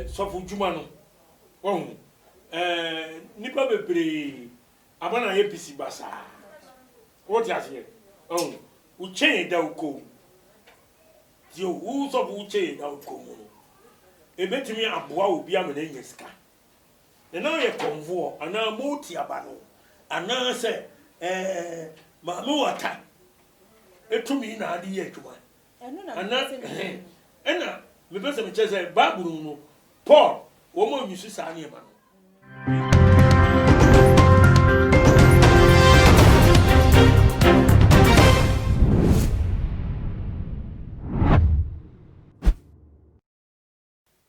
Sɔfo dwuma no, wahu, ɛɛ, nnipa bebree ama no ayɛ bisi basaa. Wote aseɛ? Wahu, wo chain da wo kɔn mu. Tie o, wo sɔfo wo chain da wo kɔn mu no, ebetumi aboa obi ama no anya sika. Na na ɔyɛ kɔmfoɔ anaa moti aba no, anaasɛ ɛɛ, maame wata tumi na ade yɛ adwuma. Ɛno na Ana mepɛ sɛ mehu. ɛhɛn, ɛna mepɛ sɛ mekyerɛ sɛ Bible mu no, Paul, wɔn a ɔnyusu saa nneɛma no.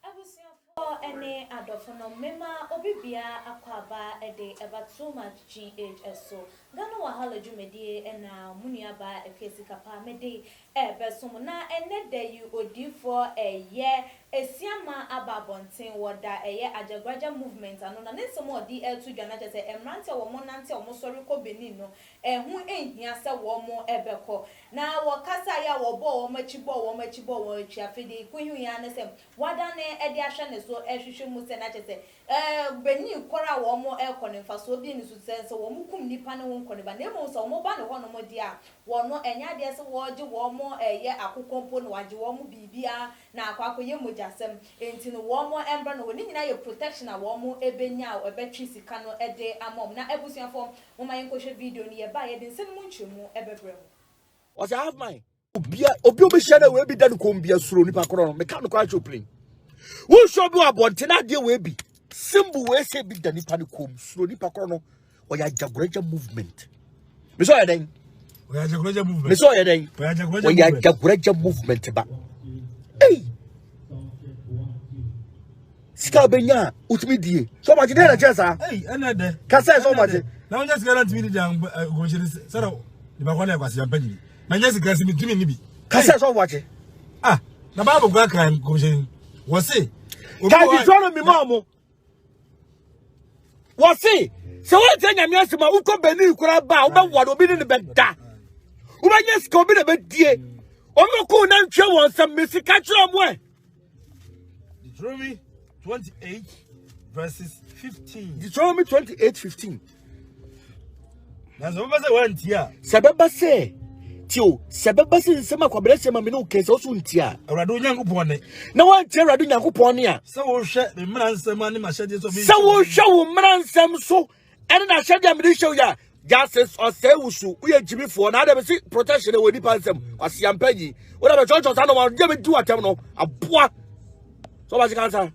Abusuafoɔ ne adɔfo nom mema obi biara akwaaba de ɛba Too Much GH so. Ghana Wahala dwumadie na mo nua baa Akua Sikapa mede ɛrebɛso mo. Na ɛnnɛ da yi odiyifoɔ ɛyɛ Asiamah aba abɔnten wɔ da ɛyɛ Ajagraja movement ano na ne nsɛm a ɔde ɛreto dwa no akyerɛ sɛ mmeranteɛ a wɔn nante a wɔn sɔre kɔ Benin no ɛho nhia sɛ wɔn bɛkɔ. Na wɔkasaeɛ a wɔbɔɔ wɔn akyi bɔɔ wɔn akyi bɔɔ wɔn akyi afei deɛ ɛkɔhuiɛ ara ne sɛ Wɔadane de ahwɛ ne so rehwehwɛ mu sɛ na kyerɛ sɛ ɛɛ Benin kɔr a wɔrekɔ no mfasoɔ bi nni so sɛ sɛ wɔkum nnipa ne ho nkɔ-ne-ba na mmom sɛ wɔba ne hɔnom deɛ a wɔn ɛnyɛ adeɛ sɛ wɔregye wɔn reyɛ akokɔ mpo na wɔagye wɔn biribiara na akɔ akɔyɛ mogyasɛm enti no wɔn mmra no hɔ ne nyinaa yɛ protection a wɔn bɛnya a ɛbɛtwe sika no de ama wɔn na abusuafoɔ momma yɛnkɔhwɛ video no yɛba a yɛde nsɛm no mu nkyerɛmu bɛbrɛ mo. Ɔsɛ I have mine. Obi a obi obehyia na wei bi da ne kɔn bi asuro nipa korɔ no meka no koraa kyerɛ plane. Wonhwɛ obi wɔ abɔnten na adeɛ wei bi symbol wei sɛ bi da nipa ne kɔn mu suro nipa korɔ no ɔyɛ agyagoragya movement. Mesɛ ɔyɛ dɛn? Ɔyɛ agyagoragya movement. Mesɛ ɔyɛ dɛn? Ɔyɛ agyagoragya movement ba. Ei! Sika bɛnya a wotumi die. Sɛ ɔbagye dɛn na kyerɛ saa? Ka sɛ sɛ ɔbagye. Na wonyɛ sika na ntumi di gya nkɔmhyɛ sɛ nipa kɔ na ɛkwasi ampa nyini. Manya sika sɛ metumi nni bi. Kasa sɛ ɔwakye. Ah, na Bible kura kan kɔmhyɛni. Wɔse. Ka Deuteronomy ma ɔmo. Wɔse sɛ wɔnkyɛ nyame asɛm a wokɔ Benin kura ba a wobɛware obi ne ne bɛda. Wobɛnya sika obi na bɛdie. Ɔmo ko na ntwe wɔn nsɛm me sika kyerɛ ɔmo ɛ. Deuteronomy 28 verses 15. Deuteronomy 28 15. Na sɛ bɛba sɛ woantie a. Sɛ bɛba sɛ tio sɛ bɛba sɛ nsɛm akwabrɛ sɛ ma me ne wo kɛn sɛ wo so ntie a. Awurade Onyankopɔn ne. Na woantie Awurade Onyankopɔn ne a. Sɛ wohwɛ me mmara nsɛm ne m'ahyɛdeɛ so. Sɛ wohwɛ wo mmara nsɛm so ɛne n'ahyɛdeɛ a mede hyɛ wo yɛ a justice ɔsɛe wo so woyɛ gyimifoɔ na adɛ mese protection wɔ nipa nsɛm kwaseampa nyi wode bɛkyɔkyɔ saa nɔma gye bɛdi w'atɛm no aboa sɛ wobɛgye kansa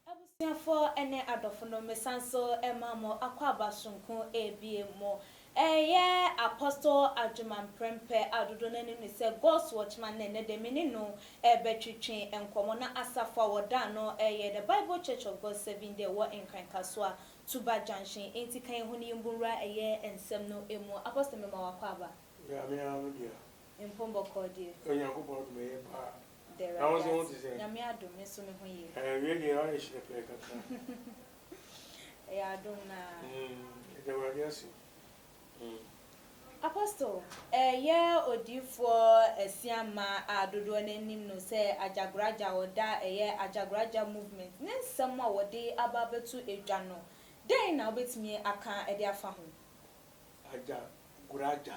Abusuafoɔ ne adɔfo no mesan so ma mo akwaaba sononko rebie mo. Ɛyɛ Apostle Agyeman Prempeh a dodoɔ no ara nim no sɛ God's Watchman na ɛnnɛ deɛ me ne no rebɛtwetwe nkɔmmɔ. Na asafo a wɔda ano yɛ The Bible Church of God Seventh Day ɛwɔ Nkran Kasoa Tuba Junction. Enti ka yɛn ho na yɛmmu nwura ɛyɛ nsɛm no mu. Apostle mema wo akwaaba. Nyame ara me dea. Mpom bɔkɔɔ deɛ. Onyankopɔn adom ɛyɛ paa. Da Na wo Awurade nso ho te ase. sɛn? Nyame adom, me nso me ho ye. Ɛɛ wei deɛ woayɛ hyerɛpɛɛ kakra. Ɛyɛ adom no ara. Mm, yɛda Awurade ase. Mm. Apostle, ɛyɛ odiyifoɔ Asiamah a dodoɔ no ara nim no sɛ Ajagraja a ɔda ɛyɛ Ajagraja movement ne nsɛm a wɔde aba abɛto dwa no, dɛn na wobɛtumi aka de afa ho? Ajagraja,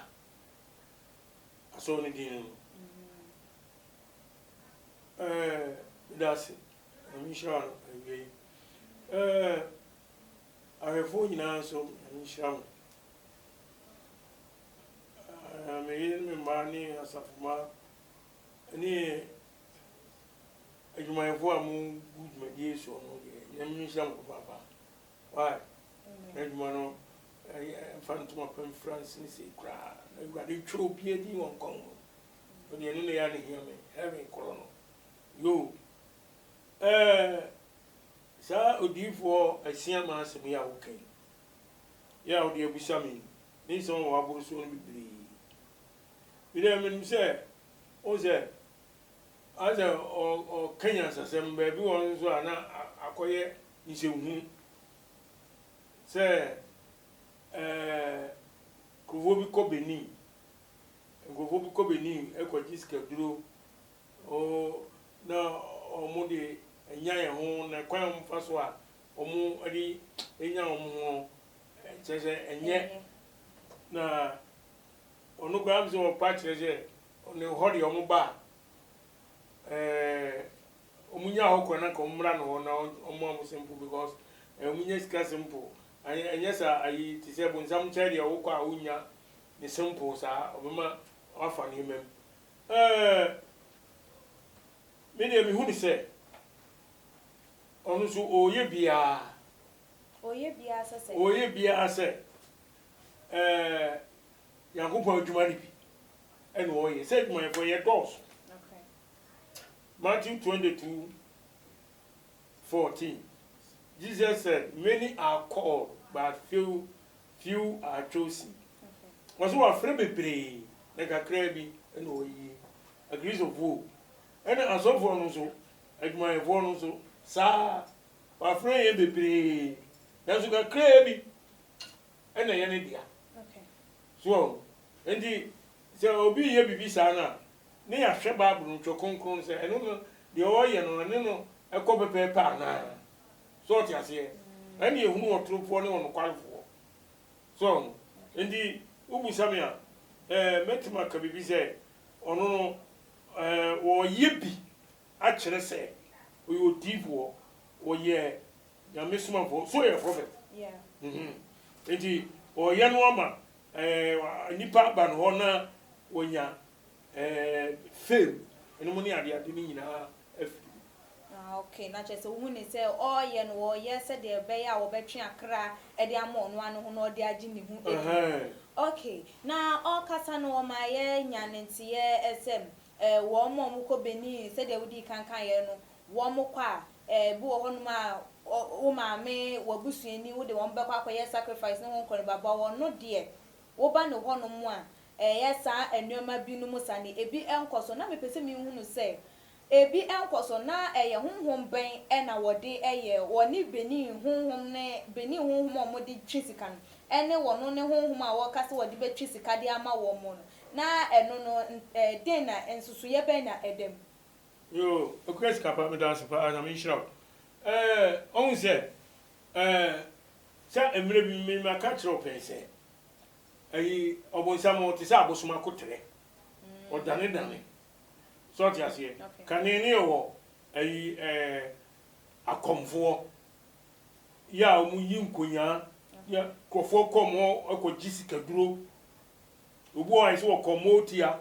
asɔre no din no no. Ɛɛ, meda ase. Nyame nhyira wo awiei yi. Ɛɛ, ahwɛfoɔ nyinaa nso, Nyame nhyira mo. Ɛɛ, me yere ne me mma ne asafo mma ne adwumayɛfoɔ a mo gu dwumadie soɔ no deɛ, Nyame nhyira mo papaapa. Why? Na adwuma no, ɛmfa ntoma pa mfira nsensei koraa. Na Awurade twerɛ obiara din wɔ nkwa nwoma mu. Ɔdeɛ ɛno na ɛyɛ a na ɛhia me, heaven korɔ no. Yoo, ɛɛ, saa odiyifoɔ Asiamah asɛm yi a woka yi, yɛ a wode abisa me yi, ne nsɛm a waboro soɔ no bebree. Me deɛ menim sɛ, wohu sɛ, ayɛ sɛ ɔka nyansasɛm, baabi wɔ hɔ nso a na akɔyɛ nsɛmhunu sɛ ɛɛ, nkurɔfoɔ bi kɔ Benin Nkurɔfoɔ bi kɔ Benin kɔgye sikaduro na wɔde. nya yɛn ho na kwan a wɔfa so a wɔde nya wɔn ho no kyerɛ sɛ ɛnyɛ na ɔno koraa m sɛ ɔpa kyerɛ sɛ ɔne hɔ deɛ wɔn ba a ɛɛ wɔn nya hɔ kwan na nka wɔn mmra no hɔ na wɔn a wɔn simple because wɔn nya sika simple. Ɛnyɛ saa ayi te sɛ bonsam nkyɛn deɛ wokɔ a wonya ne simple saa, ɔbɛma wafa nneɛma mu. Ɛɛ me deɛ mehu ne sɛ ɔno nso ɔreyɛ biara. Ɔreyɛ biara sɛ sɛ. Ɔreyɛ biara sɛ ɛɛ Nyankopɔn adwuma no bi ɛna ɔreyɛ sɛ adwumayɛfoɔ yɛ dɔɔso. Matthew 22 14 Jesus said many are called but few few are chosen. Wɔsɛ wɔafrɛ bebree na kakraa bi na wɔyie. Akristofoɔ o, ɛna asɔfoɔ no nso, adwumayɛfoɔ no nso saa, wɔafrɛ yɛn bebree nanso kakraa bi ɛna ɛyɛ ne dea. So wɔn nti sɛ obi yɛ biribi saa no a, ne yɛahwɛ Bible no, Twerɛ Kronkron no sɛ ɛno no deɛ ɔreyɛ no ɛne no ɛkɔ pɛpɛɛpɛ anaa. So ɔte aseɛ? Ɛne ɛhunu ɔtorofoɔ ne ɔnokwarefoɔ. So ɔho? Nti wobisa me a, ɛɛ mɛtumi aka biribi sɛ ɔno no ɛɛ ɔreyɛ bi akyerɛ sɛ ɔyɛ odiyifoɔ, ɔyɛ Nyame somafoɔ, so ɔyɛ prophet. Mm-hmm. Nti ɔreyɛ no ama ɛɛ nnipa aba no hɔ na wɔnya ɛɛ fame ɛno mu ne adeade no nyinaa afiri mu. Ah okay, na kyerɛ sɛ wohu ne sɛ ɔreyɛ no ɔreyɛ sɛdeɛ ɛbɛyɛ a wɔbɛtwe akra de ama ɔno ara ne ho na ɔde agye ne ho adi. Okay, na ɔrekasa no ɔma yɛnya ne nteɛ sɛ eh, wɔn a wɔkɔ Benin sɛdeɛ wodii kan kaeɛ no, wɔn kɔ a, eh, ebi wɔ hɔnom a wo maame, w'abusuani, wode wɔn bɛkɔ akɔyɛ sacrifice ne ho nkɔneba, but ɔno deɛ woba ne hɔnom a, ɛyɛ saa nneɛma binom saa no, ebi nkɔ so. Na mepɛ sɛ mehunu sɛ, ebi nkɔ so, na ɛyɛ honhom bɛn na wɔde yɛ? Wɔne Benin honhom ne, Benin honhom a wɔde twe sika no, ɛne wɔno ne honhom a wɔka sɛ wɔde bɛtwe sika de ama wɔn no, na ɛno no, den na, nsusuiɛ bɛn na ɛda mu? Yoo Akua Sikapa meda ase paa Nyame nhyira wo. Ɛɛ ɔhu sɛ ɛɛ sɛ mmerɛ bi me maka kyerɛ wo pɛn sɛ ɛyi ɔbonsam ɔte sɛ abosom akoterɛ ɔdane dane sɛ ɔte aseɛ kane ne ɛwɔ ɛyi ɛɛ akɔmfoɔ yɛ a wɔn yi nkonyaa yɛ nkurɔfoɔ kɔ wɔn ɛkɔ gye sikaduro obi wɔ hɔ a yɛ sɛ wɔkɔ motia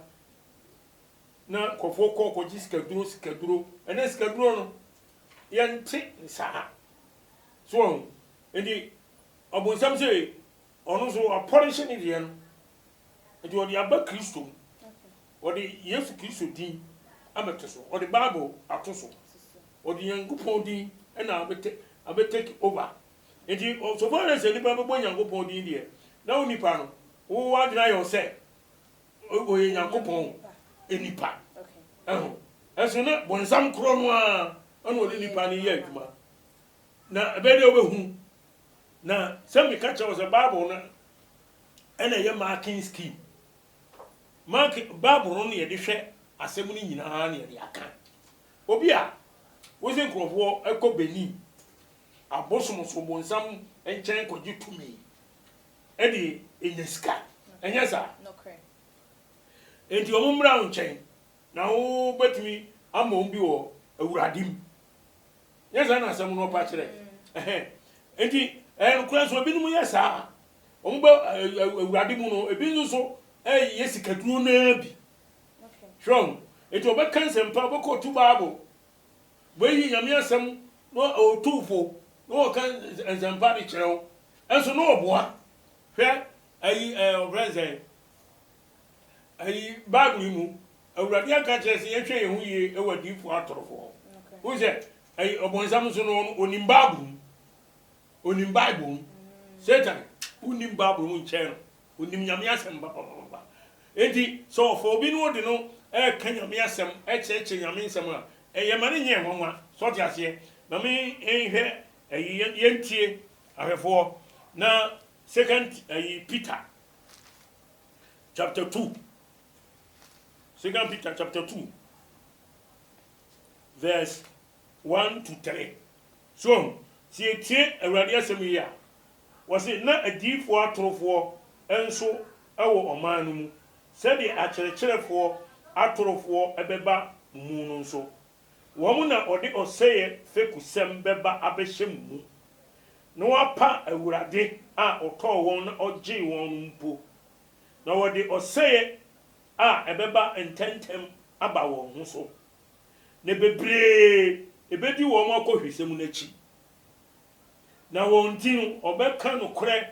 na nkurɔfoɔ kɔ kɔgye sikaduro sikaduro ɛnɛ sikaduro no yɛnte ne saa so wɔn nti ɔbonsam sɛ ɔno nso apɔrehye ne deɛ no nti ɔde aba Kristo mu ɔde Yesu Kristo din abɛto so ɔde Bible ato so ɔde Nyankopɔn din ɛna abɛtɛ abɛ take over nti so far as nipa bɛbɔ Nyankopɔn din deɛ na wo nipa no wo adwene ayɛ wo sɛ ɔyɛ Nyankopɔn nipa. Ɛho. Ɛso na bɔnsam korɔ no ara ɛna ɔne nipa no yɛ adwuma. Na ɛbɛyɛ dɛ wobɛhu. Na sɛ meka kyerɛ wo sɛ Bible no ɛna ɛyɛ marking scheme. Mark, Bible no na yɛde hwɛ asɛm no nyinaa na yɛde aka. Obi a wose nkurɔfoɔ ɛkɔ Benin abosom so bonsam nkyɛn kɔgye tumi de nya sika. Ɛnyɛ saa? Enti wɔn mmra wo nkyɛn na wobɛtumi ama wɔn bi wɔ Awurade mu. Nyɛ saa na asɛm no ɔpa kyerɛ? Ɛhɛn. Enti ɛyɛ nokorɛ nso ebinom yɛ saa a, wɔn bɛ Awurade mu no, ebi nso so ɛyɛ sikaduro no ara bi. Hwɛ wɔn. Enti wɔbɛka nsɛmpa, wɔbɛkɔ otu Bible, wɔayi Nyame asɛm na ɔtu fo na wɔka nsɛmpa de kyerɛ wo. Nso na ɔboa. Hwɛ ayi ɛɛ ɔfrɛ no sɛn? Ayi Bible yi mu, Awurade aka kyerɛ sɛ yɛnhwɛ yɛn ho yie wɔ adiyifoɔ atorofoɔ ho. Wohu sɛ ayi ɔbonsam nso no ɔnim Bible mu. Ɔnim Bible mu. Satan wonim Bible mu nkyɛn no. Ɔnim Nyame asɛm papapapa. Enti sɛ ɔfa obi na ɔde no ɛreka Nyame asɛm, ɛkyerɛkyerɛ Nyame nsɛm a, ɛyɛ ma no nyɛ nwanwa. Sɛ ɔte aseɛ? Ma me nhwɛ ayi yɛntie Ahwɛfoɔ, na Second ayi Peter chapter 2. Second Peter chapter 2 verse 1 to 3. So wahu? Sɛ yɛtie Awurade asɛm yi a, wɔse na adiyifoɔ atorofoɔ nso wɔ ɔman no mu, sɛdeɛ akyerɛkyerɛfoɔ atorofoɔ bɛba mo mu no nso. Wɔn na wɔde ɔsɛeɛ fekusɛm bɛba abɛhyɛ mo mu, na wɔapa Awurade a ɔtɔɔ wɔn na ɔgyee wɔn no mpo, na wɔde ɔsɛeɛ a ɛbɛba ntɛmntɛm aba wɔn ho so, na bebree bɛdi wɔn akɔhwisɛm no akyi, na wɔn nti no wɔbɛka nokorɛ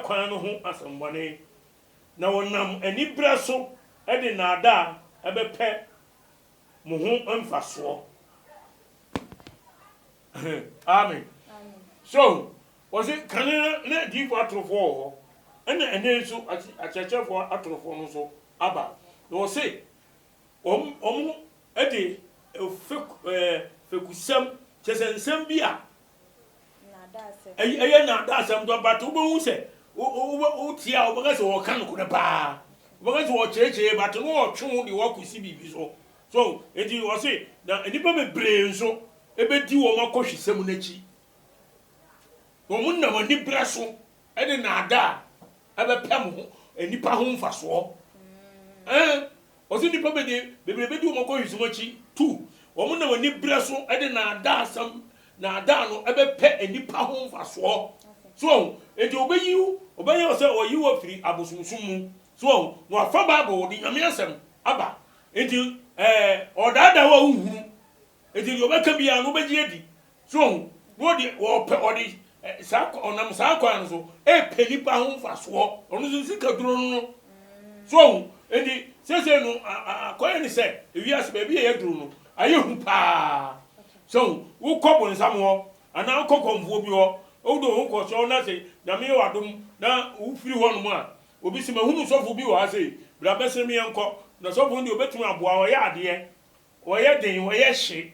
kwan no ho asɛmmɔne, na wɔnam aniberɛ so de nnaadaa bɛpɛ mo ho mfasoɔ. Amen. So, wɔse kane no na adiyifoɔ atorofoɔ wɔ hɔ, ɛna ɛnɛ nso akyerɛkyerɛfoɔ atorofoɔ no nso aba. Na wɔse wɔn wɔn de fek ɛɛ fekusɛm, kyerɛ sɛ nsɛm bi a ɛyɛ nnaadaasɛm dɔ but wobɛhu sɛ wotie a wobɛka sɛ wɔka nokorɛ paa, wobɛka sɛ wɔkyerɛkyerɛ but na wɔtwe wo de woakɔsi biribi so. So nti wɔse na nnipa bebree nso ɛbɛdi wɔn akɔhwesɛm no akyi. Wɔn nam aniberɛ so de naadaa ɛbɛpɛ mo ho nnipa ho mfasoɔ. Ɛn, ɔse nnipa bɛdi bebree bɛdi wɔn akɔhwesɛm akyi. Tu, wɔn nam aniberɛ so de naadaa asɛm naadaa no ɛbɛpɛ nnipa ho mfasoɔ. So wɔn, enti wɔbɛyi wo, wɔbɛyɛ wo sɛ wɔyi wo afiri abosomsom mu. So wɔn, na wɔafa Bible, wɔde Nyame asɛm aba. Enti ɛɛ, ɔdaadaa wo a wonhunu. Enti deɛ ɔbɛka biara no wobɛgye adi. So wahu? Na ɔde, ɔpɛ, ɔde, saa, ɔnam saa kwan no so ɛrepɛ nipa ho mfasoɔ. Ɔno nso sika duro no no. So wahu? Enti seesei no, akɔyɛ ne sɛ, ewiase baabi a yɛaduru no, ayɛ hu paa. So wahu? Wokɔ bonsam hɔ, anaa wokɔ kɔmfoɔ bi hɔ, wode wo ho kɔ sɔre na sɛ Nyame yɛ w'adom na wofiri hɔnom a, obi se, mahunu sɔfo bi wɔ ha sei, bra bɛsene me yɛnkɔ. Na sɔfo no deɛ ɔbɛtumi aboa wo, ɔyɛ adeɛ. Wɔyɛ den, wɔyɛ hye.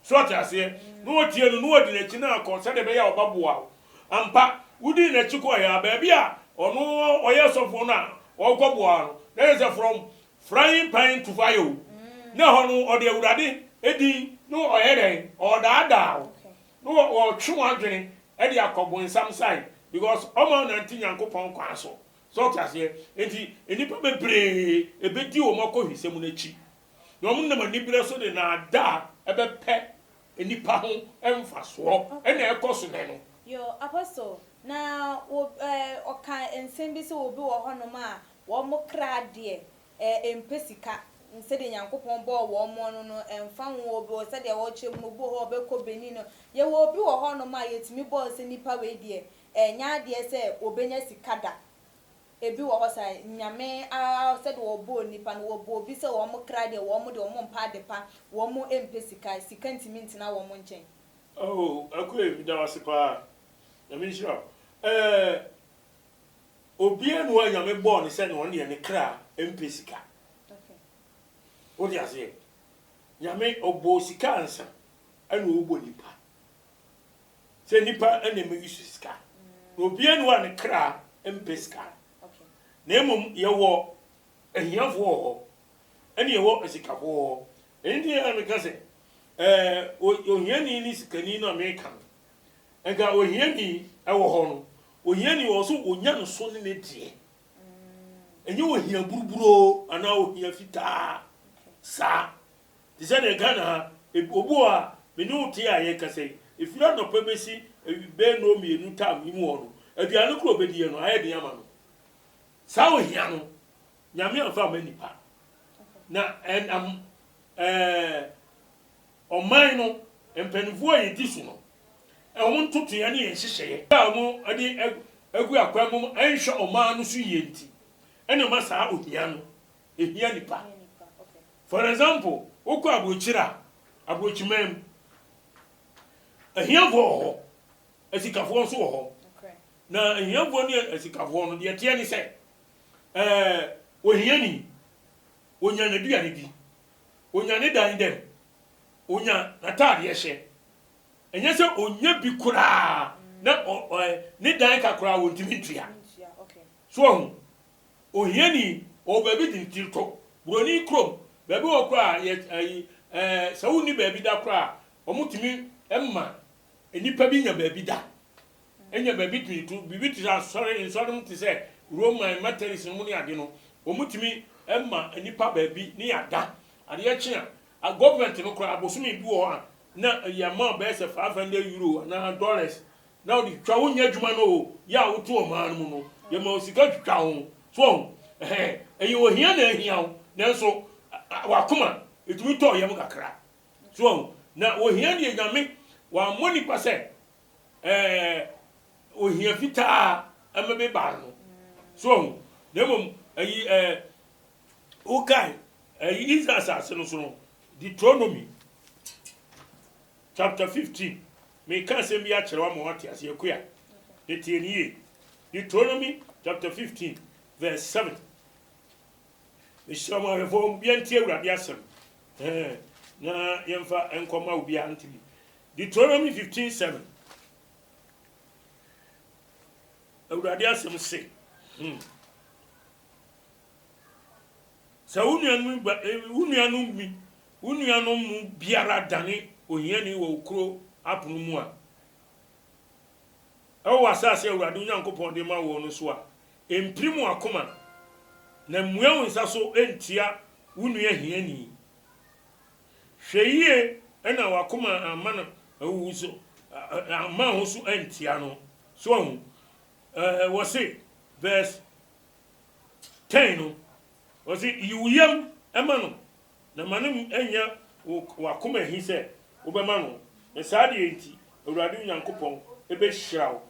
So ɔte aseɛ? Na wɔtie no, na wɔdi n'akyi na akɔ sɛdeɛ ɛbɛyɛ a ɔbɛboa wo. Ampa, wodii n'akyi kɔeɛ a, baabi a ɔno ɔyɛ sɔfoɔ no a ɔrekɔboa wo no, na kyerɛ sɛ from frying pan to fire o. Na ɛhɔ no, ɔde Awurade din na ɔyɛ dɛn? Ɔredaadaa wo. Na ɔretwe w'adwene de akɔ bonsam side because ɔma wonante Nyankopɔn kwan so. So ɔte aseɛ? Enti nnipa bebree ɛbɛdi wɔn akɔhwisɛm no akyi. Na wɔnam aniberɛ so de nnaadaa bɛpɛ nnipa ho mfasoɔ na ɛkɔ so nnɛ no. Yo, Apostle, na wɔ eh, ɔka nsɛm bi sɛ obi wɔ hɔnom a wɔn kra deɛ eh, ɛmpɛ sika, sɛdeɛ Nyankopɔn bɔɔ wɔn no no, ɛmfa ho, obi wɔ sɛdeɛ wɔkyerɛ mu no, obi wɔ hɔ a ɔbɛkɔ Benin no, yɛwɔ obi wɔ hɔnom a yɛtumi bɔɔ sɛ nipa wei deɛ, ɛnyɛ adeɛ sɛ ɔbɛnya sika da, Ebi wɔ hɔ saa, Nyame ara sɛdeɛ ɔbɔɔ nnipa no, wɔbɔɔ obi sɛ wɔn kra deɛ wɔn deɛ wɔn mpɛ adepa, wɔn mpɛ sika, sika ntumi ntena wɔn nkyɛn. Oh Akue meda wo ase paa Nyame nhyira wo eh Obiara nni hɔ a Nyame bɔɔ no sɛ ɔno deɛ ne kra mpɛ sika Wote aseɛ Nyame ɔbɔɔ sika ansa ɛna ɔbɔ nipa sɛ nipa na ɛmɛ use sika na obiara ni hɔ a ne kra mpɛ sika na mmom yɛwɔ ahiafoɔ wɔ hɔ ɛne yɛwɔ asikafoɔ wɔ hɔ ɛno nti na meka sɛ ɛɛ ohiani ne sikani no a meka no nka ohiani ɛwɔ hɔ no ohiani wɔ so onya no so ne ne deɛ ɛnyɛ ohia buruburo anaa ohia fitaa saa Te sɛ deɛ Ghana ha, obi wɔ hɔ a, me ne wo te a yɛrekasa yi, ɛfiri anɔpa bɛsi bɛyɛ nnɔnmienu tam yi mu hɔ no, aduane korɔ a ɔbɛdiiɛ no, ayɛ den ama no. Saa ohia no, Nyame amfa amma nnipa. Na ɛnam ɛɛ ɔman no mpanimfoɔ a yɛdi so no, wɔn ntotoeɛ ne yɛn nhyehyɛeɛ a wɔde agu akwan mu nhwɛ ɔman no so yie nti, ɛna ɛma saa ohia no ɛhia nnipa. For example, wokɔ aburokyire a, aburokyiman mu, ahiafoɔ wɔ hɔ, asikafoɔ nso wɔ hɔ. Na ahiafoɔ ne asikafoɔ no, deɛ ɛteɛ ne sɛ, ɛɛ, ohiani, onya n'aduane di, onya ne dan dɛm, onya n'ataadeɛ hyɛ. Ɛnyɛ sɛ onya bi koraa na ɔ, ɔ, ne dan ka koraa wɔntumi ntua. So wahu? Ohiani, ɔwɔ baabi de ne tiri to. Buroni kurom, baabi wɔ hɔ koraa a, yɛ, ayi, ɛɛ, sɛ wonni baabi da koraa a, Wɔtumi ma nnipa bi nya baabi da, nya baabi tumi to, biribi te sɛ asɔre, nsɔre mu te sɛ Roman, Methodist nom ne ade no, wɔtumi ma nnipa baabi ne yɛada. Adeɛ kye a, government no koraa bosome bi wɔ hɔ a, na yɛma bɛyɛ sɛ 500 euro anaa dollars na wode twitwa, wonyɛ adwuma no o, yɛ a wote ɔman no mu no, yɛma wo sika twitwa ho. So wahu? Ɛhɛn, ɛyɛ ohia na ahia wo, nanso w'akoma, ɛtumi tɔ yam kakra. So wahu? Na ohia deɛ Nyame, wammɔ nipa sɛ ɛɛ ohia fitaa ɛma bi baa no. So wahu? Na mmom, ɛyi ɛɛ, wokae, ɛyi Israel asase no so no, Deuteronomy chapter 15, meka asɛm bi akyerɛ wo ama woate aseɛ, Akua, na tie no yie. Deuteronomy chapter 15 verse 7. Mesrɛ mo ahwɛfoɔ, obiara ntie Awurade asɛm ɛɛ, na yɛmfa nkɔma obiara nte bi. Deuteronomy 15 7. Awurade asɛm se, hmm. Sɛ wo nuanom ba, eh, wo nuanom bi, wo nuanom mu biara dane ohiani wɔ wo kuro apono mu a, ɛwɔ w'asase a Awurade wo Nyankopɔn de ma woɔ no so a, mpirim w'akoma, na mmua wo nsa so ntia wo nua hiani. Hwɛ yie na w'akoma amma no wo so, amma ho so antia no. So wahu? Ɛɛ, wɔse, verse 10 no, wɔse, yi wo yam ma no, na ma no nyɛ wo w'akoma ahi sɛ wobɛma no, na saa adeɛ nti, Awurade wo Nyankopɔn bɛhyira wo,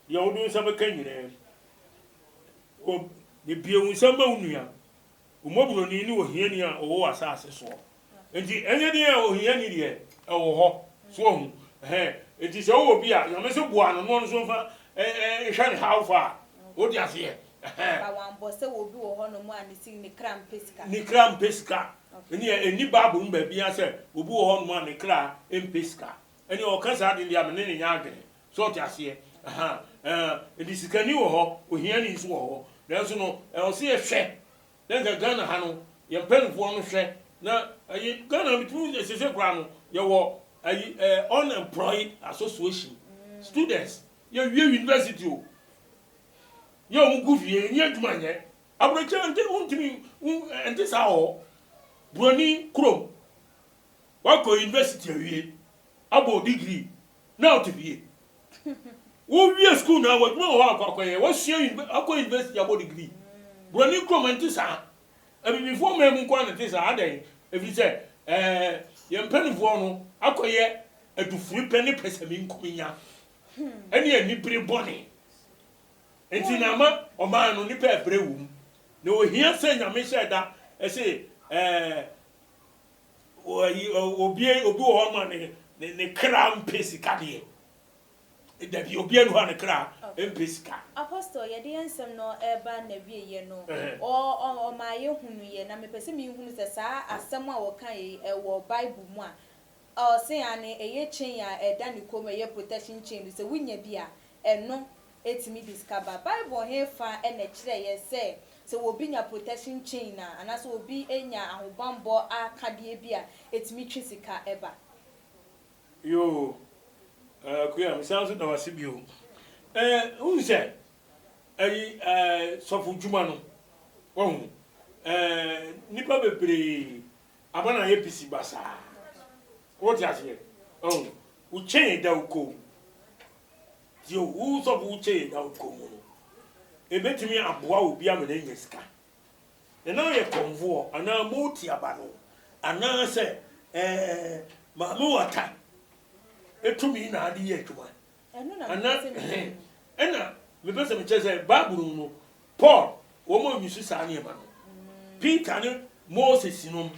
deɛ wode wo nsa bɛka nyinaa mu. Wɔ, na bue wo nsa ma wo nua, wo mmɔborɔni ne ohiani a ɔwɔ w'asase soɔ. Enti ɛnyɛ den a ohiani deɛ ɛwɔ hɔ. So wahu? Ɛhɛn. Enti sɛ wowɔ bi a, Nyame se boa no na ɔno nso mfa nhwɛ ne haw fa a. Wote aseɛ? Ɛhɛn. Ba wammɔ sɛ obi wɔ hɔnom a ne si ne kra mpɛ sika. Ne kra mpɛ sika. Ɛnneɛ ɛnni Bible mu baabiara sɛ obi wɔ hɔnom a ne kra mpɛ sika. Ɛnneɛ ɔka saa ade no deɛ a, me ne no nyɛ adwene. So wote aseɛ? Ɛhɛn. Ɛɛ, enti sikani wɔ hɔ, ohiani nso wɔ hɔ. Nanso no, ɛwɔ sɛ yɛhwɛ Na nka Ghana ha no yɛn mpaninfoɔ no hwɛ na ayi Ghana metumi hu sɛ sese koraa no yɛwɔ ayi ɛɛ unemployed association students yɛwie university o yɛ wɔn gu fie yɛnyɛ adwuma nyɛ aburokyerɛ nte wontumi ɛnte saa wɔ hɔ buroni kurom wakɔ university awie abɔ degree na ɔte fie. Wowie sukuu na w'adwuma wɔ hɔ akɔ akɔyɛ, wasua akɔ university abɔ degree. Buroni kurom ɛnte saa. Abibifoɔ man mu nko ara na ɛte saa. Adɛn? Ɛfiri sɛ ɛɛ yɛn mpanimfoɔ no akɔyɛ adufiri pɛ ne pɛsɛmenkominya ɛne anibere bɔne. Nti na ama ɔman no nipa ɛbrɛ wɔ mu. Na ohia sɛ Nyame hyɛɛ da ɛse ɛɛ Obi obi wɔ hɔ ma ne ne ne kra mpɛ sika deɛ. Dabi obi anu hɔ a ne kra mpɛ sika. Apostle, yɛde yɛn nsɛm no reba n'awieɛ no, ɔmaa yɛhunuiɛ, na mepɛ sɛ mehunu sɛ saa asɛm a ɔkaeɛ yi, ɛwɔ Bible mu a. Ɔse aane, ɛyɛ chain a ɛda ne kɔn mu, ɛyɛ protection chain no, sɛ wonya bi a, ɛno tumi de sika ba. Bible he fa na ɛkyerɛ yɛ sɛ, sɛ obi nya protection chain a, anaasɛ obi nya ahobammɔ akadeɛ bi a, ɛtumi twe sika ba. Yoo, Akua, mesan nso da wo ase bio. Eh, wohu sɛ, ayi, eh, sɔfo dwuma no, wahu, eh, nnipa bebree ama no ayɛ bisi basaa. Wote aseɛ? Wahu, wo chain da wo kɔn mu. Deɛ wo sɔfo wo kyɛ na wokɔ mu no, ɛbɛtumi aboa obi ama no anya sika. Na na ɔyɛ kɔmfoɔ anaa mooti aba no anaasɛ ɛɛ maame wata tumi na ade yɛ adwuma. Ana ɛna mepɛ sɛ mekyerɛ sɛ Bible mu no Paul wɔn a nyusu saa nneɛma no. Peter ne Moses nom,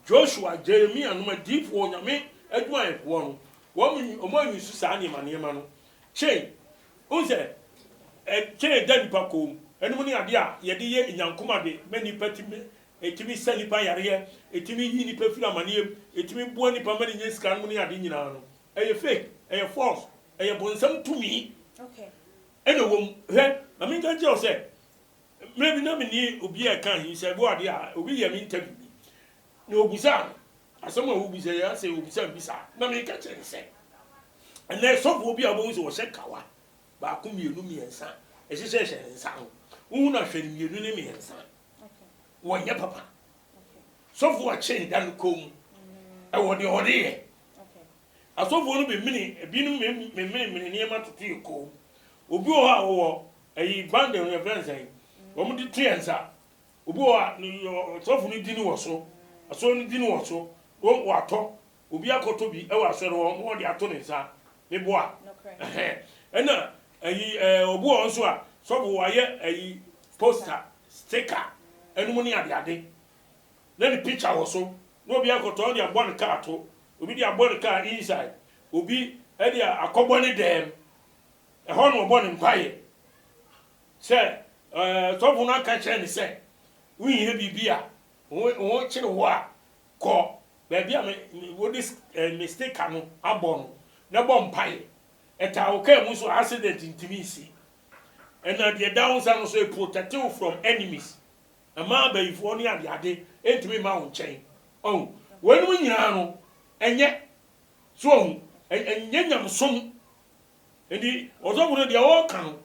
Joshua, Jeremia nom adiifoɔ Nyame adwumayɛfoɔ no Wɔn wɔn anyi so saa nneɛma nneɛma no. Chain, wohu sɛ ɛ chain da nipa kɔn mu. Ɛnom ne adeɛ a yɛde yɛ nyankom ade ma nipa tumi ɛtumi sa nipa yareɛ, ɛtumi yi nipa firi amaneɛ mu, ɛtumi boa nipa ma no nya sika nom ne ade nyinaa no. Ɛyɛ fake, ɛyɛ false, ɛyɛ bonsam tumi ɛna ɛwɔ mu. Hwɛ, ma menka nkyerɛ wo sɛ, mmerɛ bi na me ne obi a ɛka ahinsɛm bi wɔ adeɛ a, obi yɛ me interview bi, na ɔbusaa me. Asɛm a wobisa yi, asɛ obisa mbisa. Na meka kyerɛ no sɛ, ɛnɛ sɔfoɔ bi a wobɛhu sɛ ɔhyɛ kawa baako, mmienu, mmiɛnsa, ɛhyehyɛhyɛ ne nsa ho, wohu no ahwɛ no mmienu ne mmiɛnsa, wɔnyɛ papa. Sɔfoɔ a chain da no kɔn mu, ɛwɔ deɛ ɔde yɛ. Asɔfoɔ no bemene, ebinom memenemene nneɛma toto yɛ kɔn mu. Obi wɔ hɔ a wɔwɔ ɛyi bundle no yɛfrɛ no sɛn, wɔn de to yɛn nsa. Obi wɔ hɔ a ne ɔsɔfo no din wɔ so, asɔre no din wɔ so, wɔn watɔ, obi akɔtɔ bi wɔ asɔre hɔ na wɔde ato ne nsa, meboa. Ɛhɛn. Ɛna ɛyi ɛɛ obi wɔ hɔ nso a sɔfo wayɛ ɛyi poster, sticker, ɛnum ne adeade na ne picture wɔ so na obi akɔtɔ ɔde abɔ ne car to, obi de abɔ ne car inside, obi ɛde akɔbɔ ne dɛm, ɛhɔ na ɔbɔ ne mpaeɛ. Sɛ sɔfo no aka kyerɛ no sɛ wohia biribi a, wo ho kyere wo a, kɔ baabi a wode me sticker no abɔ no na bɔ mpaeɛ. Ɛtaa wo kaa mu nso a, accident ntumi nsi. Ɛna deɛ ɛda wo nsa no nso, ɛprotect wo from enemies. Mmaa abayifoɔ ne adeade ntumi mma wo nkyɛn. Ɔhu? Weinom nyinaa no, ɛnyɛ. So wahu? Ɛnyɛ nyamesom. Enti ɔsɔfo no deɛ ɔreka no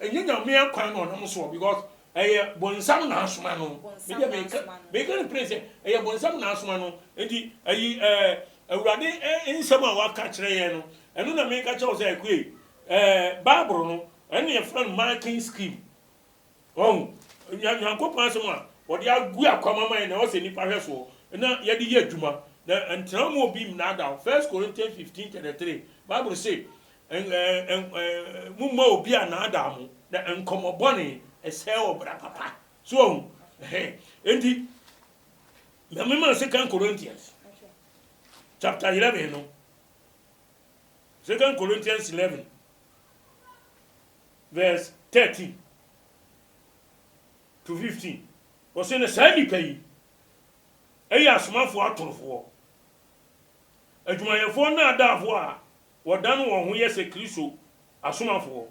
ɛnyɛ Nyame akwan na ɔnam soɔ because ɛyɛ bonsam na asoma no. Me deɛ meka meka no plain sɛ ɛyɛ bonsam na asoma no. Enti ɛyi ɛɛ Awurade nsɛm a waka kyerɛ yɛn no ɛno na meka kyerɛ wo sɛ Akue ɛɛ Bible no ɛno na yɛfrɛ no marking scheme. Wahu? Nya, Nyankopɔn asɛm a wɔde agu akwam ama yɛn na ɛwɔ sɛ nnipa hwɛ soɔ na yɛde yɛ adwuma. Na ɛntena mu obi nnaadaa wo. First Corinthians 15, 33, Bible se, Ɛ, ɛ, ɛ, ɛ, momma obi annaadaa mo, na nkɔmmɔ bɔne ɛsɛe ɔbra papa. So wahu? Ɛhɛn. Enti, na mema Second Corinthians chapter 11 no, Second Corinthians 11, Verse 13 to 15, ɔse na saa nnipa yi yɛ asomafoɔ atorofoɔ, adwumayɛfoɔ nnaadaafoɔ a wɔdane wɔn ho yɛ sɛ Kristo asomafoɔ.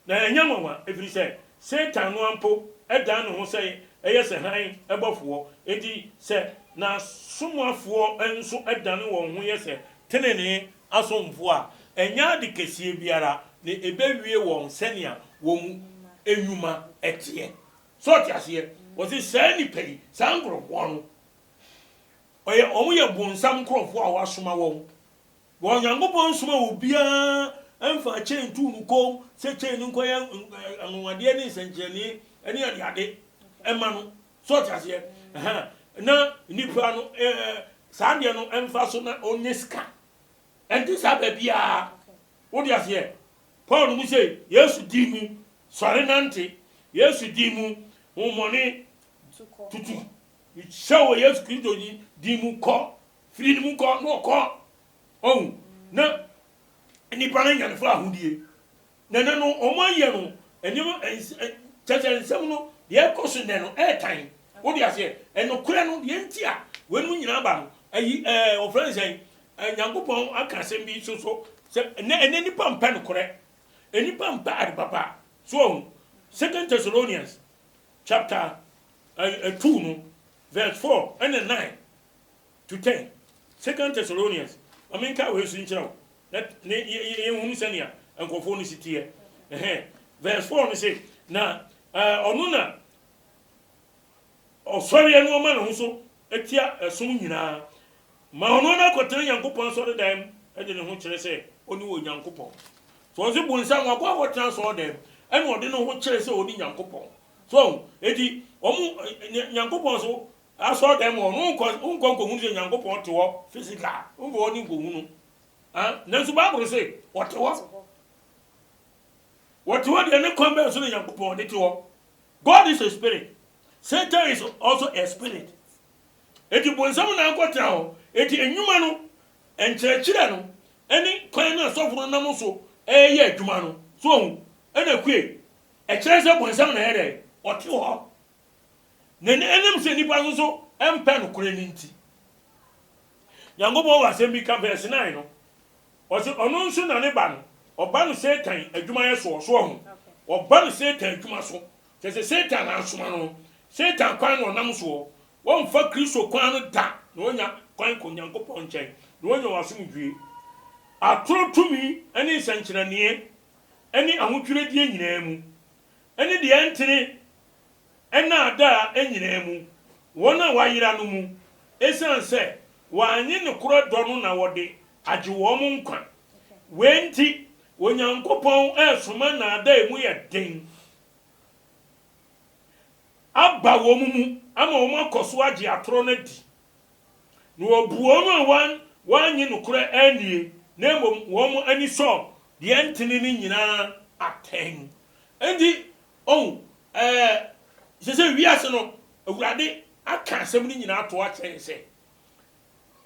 Na ɛnyɛ nwanwa, ɛfiri sɛ Satan no ara mpo dan ne ho sɛ ɛyɛ sɛ hann bɔfoɔ. Enti sɛ n'asomafoɔ nso dane wɔn ho yɛ sɛ tenenee asomfoɔ a, ɛnyɛ ade kɛseɛ biara, na ɛbɛwie wɔn sɛnea wɔn nnwuma teɛ. So ɔte aseɛ? Wɔse saa nnipa yi, saa nkorɔfoɔ no, ɔyɛ, wɔn yɛ bonsam nkorɔfoɔ a wɔasoma wɔn. Wɔn Nyankopɔn nsoma obiara mfa chain ntuu no kɔn sɛ chain no nkɔyɛ anwanwadeɛ ne nsɛnkyerɛnee ne adeade mma no. So ɔte aseɛ? Ɛhɛn. Na nipa no, ɛɛ, saa adeɛ no mfa so na ɔnyɛ sika. Ɛnte saa baabiara. Wode aseɛ? Paul mu sɛ, Yesu din mu, sɔre nante. Yesu din mu, honhommɔne tutu. Hyɛ wɔ Yesu Kristo din mu, kɔ. Firi ne mu kɔ, na ɔkɔ. Ɔhu? Na nipa no anya ne fa ahodie. Na ɛnɛ no, wɔn ayɛ no nneɛma kyɛ sɛ nsɛm no deɛ ɛkɔ so nnɛ no ɛɛtan. Wode aseɛ? Ɛnokorɛ no deɛ nti a weinom nyinaa ba no, ayi ɛɛ wɔfrɛ no sɛn? Nyankopɔn aka asɛm bi nso so sɛ ɛnɛ ɛnɛ nipa mpɛ nokorɛ, nnipa mpɛ ade papa. So wahu? Second Thessalonians chapter 2 no verse 4 ɛna 9 to 10. Second Thessalonians, ma menka wei nso nkyerɛ wo na ne yɛnhunu sɛnea nkurɔfoɔ no si teɛ. Ɛhɛn, verse 4 no se, na ɔno na ɔsɔreɛ no ɔma ne ho so tia ɛsom nyinaa, ma ɔno no akɔtena Nyankopɔn asɔredan mu de ne ho kyerɛ sɛ ɔne Onyankopɔn. So ɔse bonsam wakɔ akɔtena asɔredan mu ɛna ɔde ne ho kyerɛ sɛ ɔne Nyankopɔn. So ɔho, enti wɔn Nyankopɔn so Asɔrdan mu hɔ no, wonkɔ wonkɔ nkohunu sɛ Nyankopɔn te hɔ physical, wonkɔ hɔ ne nkohunu. Ah, nanso Bible se ɔte hɔ. Wɔte hɔ deɛ ne kwan bɛn so na Nyankopɔn de te hɔ? God is a spirit. Satan is also a spirit. Eti bonsam na akɔtena hɔ. Eti enyuma no, nkyerɛkyerɛ no, ɛne kwan no a sɔfo no nam so ɛyɛ adwuma no, so ohu, ɛna kue. Ɛkyerɛ sɛ bonsam na ɛyɛ dɛ, ɔte hɔ. Na ɛnam sɛ nnipa nso so mpɛ nokorɛ no nti, Nyankopɔn wɔ asɛm bi ka, verse 9 no, ɔse ɔno nso na ne ba no, ɔba no Satan adwumayɛ soɔ, so ɔho? Ɔba no Satan adwuma so, kyerɛ sɛ Satan na asoma no, Satan kwan na ɔnam soɔ, wɔmfa Kristo kwan no da na wanya. kwan kɔ Nyankopɔn nkyɛn na woanya w'asomdwoe. Atoro tumi ne nsɛnkyerɛnneɛ ne ahodwiredie nyinaa mu, ne deɛ ɛntene nnaadaa nyinaa mu, wɔn a wɔayera no mu, esiane sɛ wɔannye nokorɛ dɔ no na wɔde agye wɔn nkwa. Wei nti, Onyankopɔn resoma nnaadaa a emu yɛ den aba wɔn mu ama wɔakɔ so agye atorɔ no adi, na wɔabu wɔn a wɔannye nokorɛ annie na mmom wɔn ani sɔɔ deɛ ɛntene no nyinaa atɛn. Enti, Ohu, ɛɛ, seesei wiase no, Awurade aka asɛm no nyinaa ato akyerɛ yɛn sɛ,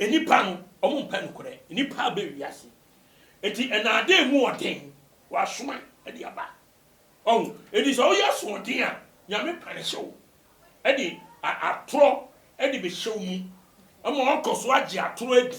nnipa no, wɔmpɛ nokorɛ. Nnipa aba wiase. Enti nnaadaa mu ɔden, wɔasoma de aba. Ɔhu, enti sɛ woyɛ asoɔden a, Nyame panehye wo de atorɔ de bɛhyɛ wo mu, ama woakɔ so agye atorɔ adi.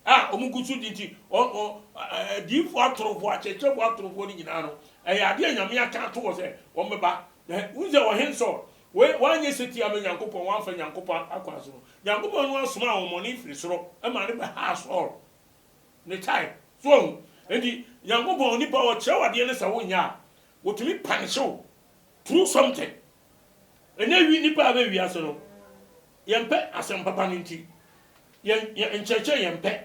a wɔgu so di nti, adiyifoɔ atorofoɔ, akyerɛkyerɛfoɔ atorofoɔ no nyinaa no, ɛyɛ adeɛ a Nyame aka ato hɔ sɛ wɔbɛba. Na wohu sɛ ɔhen Saul, wei, wanyɛ setie ama Nyankopɔn, wamfa Nyankopɔn akwan so no, Nyankopɔn no ara somaa ahonhommɔne firi soro maa no bɛhaa Saul ne time. So wahu? Enti Nyankopɔn, onipa, ɔkyerɛ wo adeɛ no sɛ wonyɛ a, wɔtumi punish wo through something. Ɛnɛ wi, nnipa a bɛ wiase no, Yɛmpɛ asɛm papa no nti, yɛn yɛn nkyerɛkyerɛ yɛmpɛ.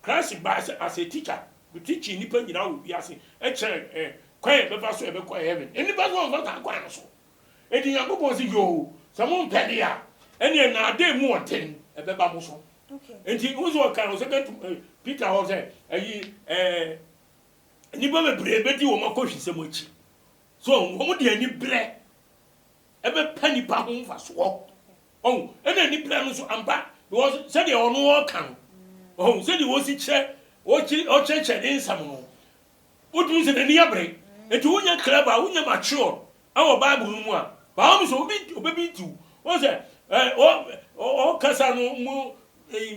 Christ baa sɛ as a teacher, be teaching nnipa nyinaa wɔ wiase, kyerɛ eh, kwan a yɛbɛfa so a yɛbɛkɔ heaven. Nnipa nso wɔmfa saa kwan no so. Enti Nyankopɔn se, yoo, sɛ mompɛ deɛ a, ɛneɛ naadaa mu ɔden ɛbɛba mo so. Enti wohu sɛ ɔka wɔ Second eh, Peter hɔ sɛ, ayi eh, nnipa bebree bɛdi wɔn akɔhwisɛm akyi. So wɔn de aniberɛ ɛbɛpa nipa ho mfasoɔ. Ɔhu, ɛna nipa no nso ampa, because sɛdeɛ ɔno ɔka no, ɔhu, sɛdeɛ ɔsi kyerɛ, ɔkyerɛkyerɛ ne nsɛm no, wotumi sɛ n'ani abere. Nti wonyɛ clever, wonyɛ mature ɛwɔ Bible no mu a, by all means obi obebi ntiw. Wɔn sɛ, ɛ, ɔkasa no mu,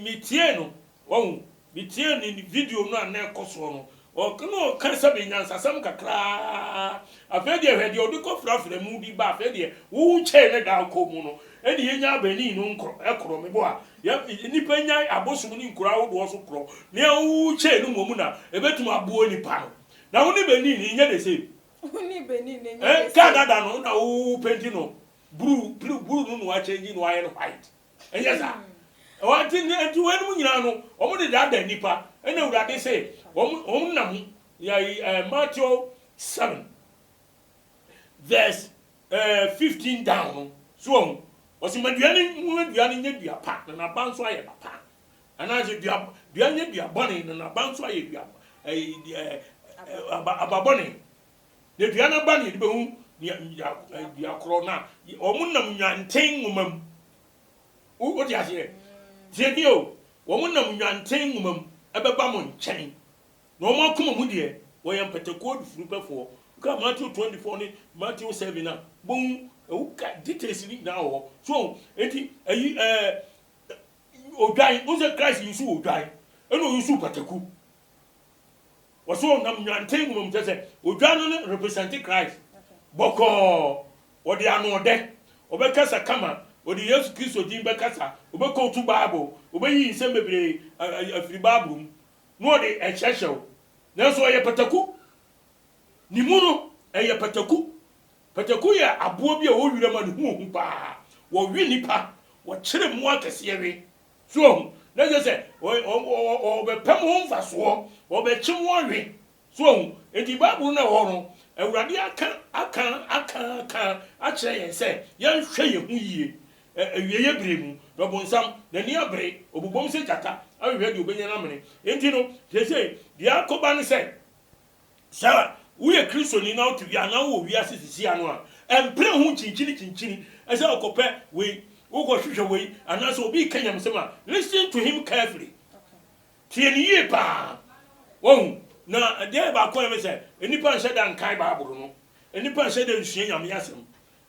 metie no, Wahu? Metiee ne video no a na ɛkɔ soɔ no, ɔka na ɔka sɛbe nyansasɛm kakraa. Afei deɛ hwɛ deɛ ɔde kɔ frafra mu de ba, afei deɛ wo kyɛe ne da kɔ mu no, ɛne yɛnya abani no nkorɔ, ɛkorɔ, mebɔ a, yɛ, nnipa nya abosom ne nkuro ahodoɔ so korɔ, nea wo kyɛe no mmom na ɛbɛtumi aboa nipa no. Na wo ne bani no nyɛ the same. Wo ne bani no nyɛ the same. Kaa dada no na wo penti no blue, blue, blue no na wakyɛngyi na wayɛ no white. Ɛnyɛ saa. Ɛwɔ nti nti weinom nyinaa no wɔn de daadaa nnipa ɛna awurade se wɔn wɔn nam yɛ ɛɛ Matthew 7 verse ɛɛ 15 down no so wɔn wɔsi ma dua no mu dua no nyɛ dua pa na n'aba nso ayɛ ba pa anaasɛ dua dua nyɛ dua bɔne na n'aba nso ayɛ dua ɛɛ ɛɛ aba aba bɔne. Na dua no aba na yɛde bɛhu nea dua korɔ no a wɔn nam nnwanten nwoma mu. Wote aseɛ? Tie nie o, wɔn nam nnwanten nwoma mu ɛbɛba mo nkyɛn, na wɔn akoma mu deɛ wɔyɛ mpatakuo adufurupɛfoɔ. Woka Matthew 24 ne Matthew 7 a, wobɛhu woka details no nyinaa wɔ hɔ. So enti ayi ɛɛ odwan, wohu sɛ Christ yi so odwan, ɛna oyi so pataku. Wɔse ɔnam nnwanten nwoma mu, kyerɛ sɛ odwan no ne represent Christ bɔkɔɔ, ɔde anoɔdɛ, ɔbɛkasa kama, ɔde Yesu Kristo din bɛkasa, ɔbɛkootu Bible, ɔbɛyiyi nsɛm bebree afiri Bible mu, na ɔde ɛkyerɛkyerɛ wo. Nanso ɔyɛ pataku. Ne mu no, ɛyɛ pataku. Pataku yɛ aboa bi a ɔwɔ wiram a ne ho ɔhu paa. Wɔwe nnipa, wɔkyere mmoa akɛseɛ we. So wahu? Na kyerɛ sɛ, wɔbɛpɛ mo ho mfasoɔ, wɔbɛkye mo awe. So wahu? Enti Bible no a ɛwɔ hɔ no, Awurade aka, aka, aka, aka akyerɛ yɛn sɛ yɛnhwɛ yɛn ho yie awieeɛ berɛ mu. Na ɔbonsam, n'ani abere, ɔbobom sɛ gyata ahwehwɛ deɛ ɔbɛnya no amene. Enti no, seesei, deɛ akɔba ne sɛ, Sɛ woyɛ Kristoni na wote wia anaa wowɔ wiase sisi ano a, ɛmpere wo ho nkyinkyini kyinkyini sɛ wokɔpɛ wei, wokɔhwehwɛ wei, anaasɛ obi reka nyamesɛm a, listen to him carefully. Tie no yie paa. Wahu? Na adeɛ baako a ɛyɛ me sɛ, nnipa nhyɛ da nkae Bible no. Nnipa nhyɛ da nsua Nyame asɛm.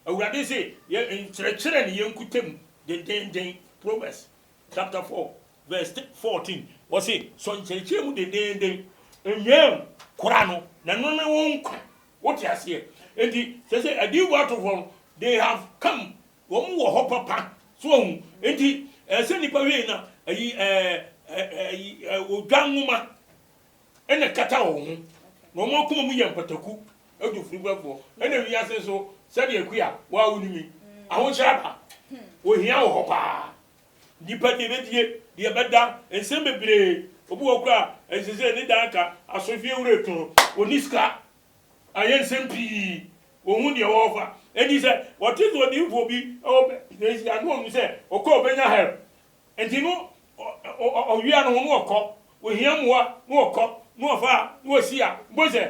Awurade se, yɛ nkyerɛkyerɛ ne yɛnkuta mu dendeenden. Proverbs chapter 4 Verse 14, wɔse, Sɔ nkyerɛkyerɛ mu dendeenden, nnyaam kora no, na ɛno ne wo nkwa. Wote aseɛ? Enti, kyerɛ sɛ adiyifoɔ atorofoɔ no, they have come, wɔn wɔ hɔ papa. So wahu? Enti, Ɛsɛ sɛ nnipa hwɛ yie na ayi ɛɛ ɛyi odwa nwoma ɛna ɛkata wɔn ho na wɔn akoma mu yɛ mpataku adu furubɛfoɔ ɛna wiase nso sɛdeɛ akua waa wonim yi ahokyerɛ aba ohia wɔ hɔ paa nnipa deɛ bɛdie deɛ bɛda nsɛm bebree obi wɔ kora ɛsɛ sɛ ne dan ka asɔfie wura etu no wɔni sika ayɛ nsɛm pii wɔhu deɛ wɔfa enti sɛ wɔte sɛ odiyifoɔ bi wɔ baabi na ɛsi ano ɔnu sɛ ɔkɔ ɔbɛnya help enti no ɔwia no ho no ɔkɔ ohia mmoa no ɔkɔ no ɔfa a na ɔsi a mpo sɛ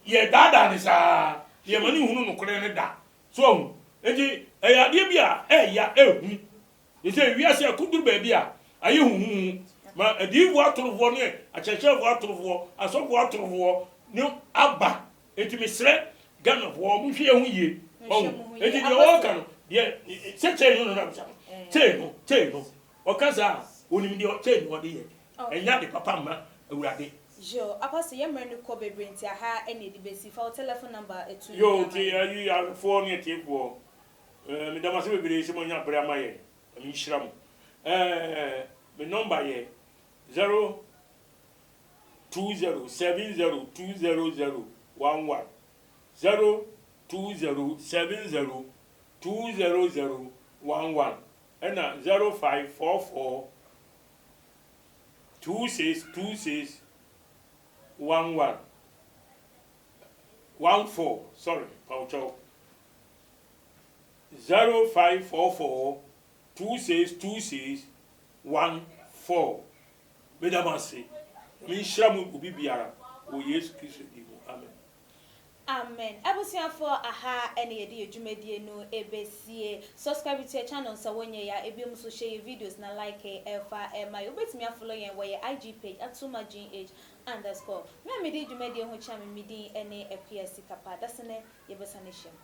yɛ daadaa ne saa yɛma ne hunu nokorɛ no da so ahu enti ɛyɛ adeɛ bi a ɛya ɛhu Seesei wiase akoduru baabi a ayɛ huhuuhu ma adiyifoɔ atorofoɔ ne akyerɛkyerɛfoɔ atorofoɔ, asɔfoɔ atorofoɔ no aba. Enti mesrɛ Ghanafoɔ, wɔn nhwɛ yɛn ho yie. Wahu? Enti deɛ wɔreka no, deɛ sɛ chain no na bisa no, chain no, chain no, ɔka saa a, onim deɛ chain no ɔde yɛ. Ɛnyɛ ade papa mma Awurade. Yo, Apostle, yɛn mmerɛ no kɔ bebree nti aha na yɛde bɛsi. Fa wo telephone number to Yo, dwa ma nti yɛn. ayi ahwɛfoɔ ne atiefoɔ, Eh, meda mo ase bebree sɛ moanya bere ama yɛn. Nyame nhyira mo. Eh, me nɔmba yɛ 0207020011. 0207020011 ɛna 0544 2626 11 14 sorry, pawkyɛw. 0544 2626 14 Meda mo ase. Nyame nhyira mo obi biara wɔ Yesu Kristo din mu. Amen. Amen abusuafoɔ aha ɛna yɛde yɛ dwumadie no ɛbɛsie subscribe to yɛ channel sɛ wonyɛ yɛ a ebiom nso share yɛ videos na like ɛfa ɛma yɛ wobɛtumi afollow yɛn wɔ yɛ IG page atumagh underscore me a medi dwumadie ho kyea me me din ɛne Akua Sikapa dasene yɛbɛsane ahyia mu.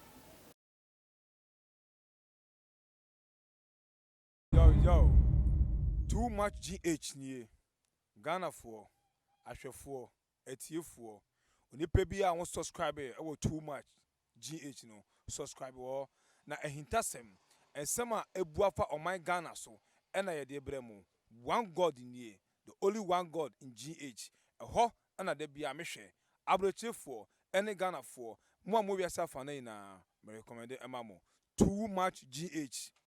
Yo yo, too much GH nie, Ghanafoɔ, ahwɛfoɔ, atiefoɔ, onipa biara a wo subscribe wɔ too much GH no, subscribe wɔ hɔ, na ahintasɛm, nsɛm a abu afa ɔman Ghana so na yɛde brɛ mo, one God nie, the only one God in GH, ɛhɔ na da biara mehwɛ, abrokyerefoɔ ne Ghanafoɔ, mo a mowɔ wiase afanan nyinaa, me recommend ma mo, too much GH.